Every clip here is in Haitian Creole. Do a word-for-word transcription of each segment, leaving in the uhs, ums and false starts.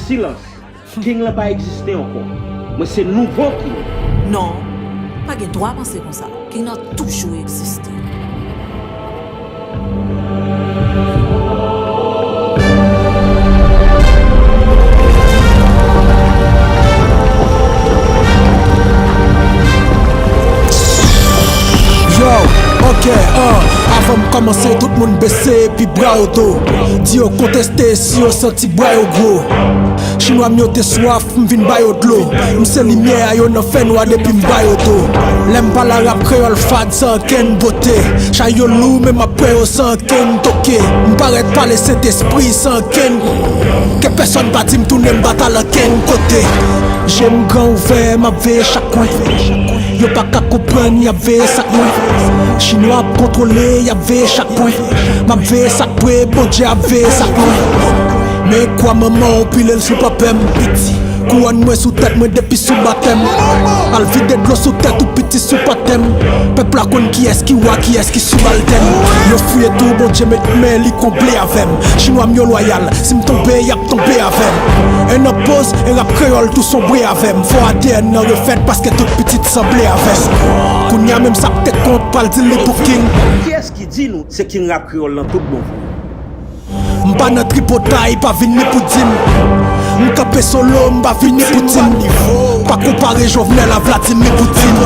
Silans. King lan pa egziste ankò. Mwen se nouvo King. Non, pa gen dwa panse konsa. King lan toujou egziste. Yo, ok, uh, avan m kòmanse, tout moun bese epi bra yo do. Di yo konteste si yo santi bra yo gwo. Chinwa m yo te swaf, m vin ba yo dlo. M se limyè a yo nan fènwa depi m ba yo do. Lè m pale a rap kreyòl fad san okenn bote. Chay yo lou, men m ap pran yo san okenn toke. M parèt pale Sentespri san okenn. Ke pèsonn pa di m tounen m batal ankenn kote. Je m gran ouvè, m ap veye chak kwen. Yo pa ka konprann, y ap veye sa k mwen. Chinwa ap kontwole, y ap veye chak pwen. M ap veye sa k pre, Bondye ap veye sa k lwen. Men kwa manman w pile l sou panpè m. Kouwòn mwen sou tèt mwen depi sou batèm. Al vide dlo sou tèt ou piti sou patèm. Pèp la konn kiyès ki wa, kiyès ki sibaltèn. Yo fouye tou, Bondye met men li konble avè m. Chinwa m yo lwayal, si m tonbe, y ap tonbe avè m. En nan poz, en rap kreyòl tou sonbre avè m. Fò A D N nan refèt paske tout pitit sanble avè m. Kounya menm sa k te kont pral di li pou King. Kiyès ki di nou se King rap kreyòl lan tout bon vre? M pa nan tripotay, pa vin ni pou di m. M kanpe solo, m pa vin ni pou di m. Pa konpare Jovenel a Vladimir Putin.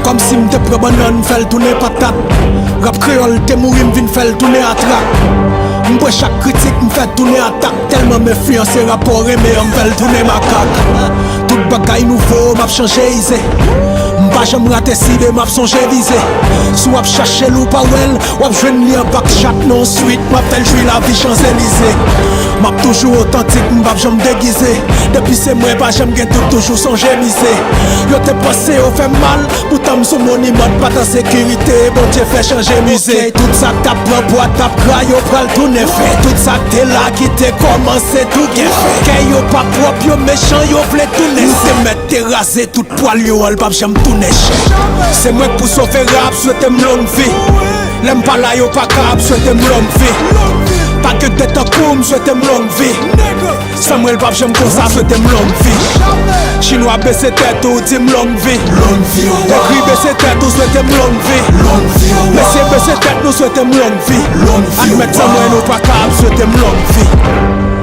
Kòmsi m te pran bannann, m fè l tounen patat. Rap kreyòl te mouri, m vin fè l tounen atrak. M pran chak kritik, m fè tounen atak. Tèlman m enfliyanse rapò renmen an, m fè l tounen makak. Tout bagay nouvo, m ap chanje ize. M pa janm rate side, m ap sonje vize. Si w ap chache l ou pa wè l, w ap jwenn li anba k chat nan yon swit. M ap fè l jwi lavi Chanzelize. M ap toujou otantik, m p ap janm degize. Depi se mwen, pa janm gen dout, toujou sonje mize. Yo te panse yo fè m mal, poutan m sou moniman, pa t an sekirite, Bondye fè chanje mize. Tout sa k t ap pran bwa t ap gra, yo pral tounen fè. Tout sa k te la ki te kòmanse tou gen fè. Kè yo pa pwòp, yo mechan, yo vle tounen. Nou te mèt te raze tout pwal yo an, l p ap janm tounen chè. Se mwen k pou sove rap, swete m long vi. Lè m pa la, yo pa ka ap swete m long vi. Pa gen de tankou m, swete m long vi. San mwen l p ap janm konsa, swete m long vi. Chinwa bese tèt ou, di m long vi. Long vi. Egri bese tèt ou, swete m long vi. Long vi. Mesye bese tèt nou, swete m long vi. Long vi. Admèt san mwen nou pa ka ap swete m long vi.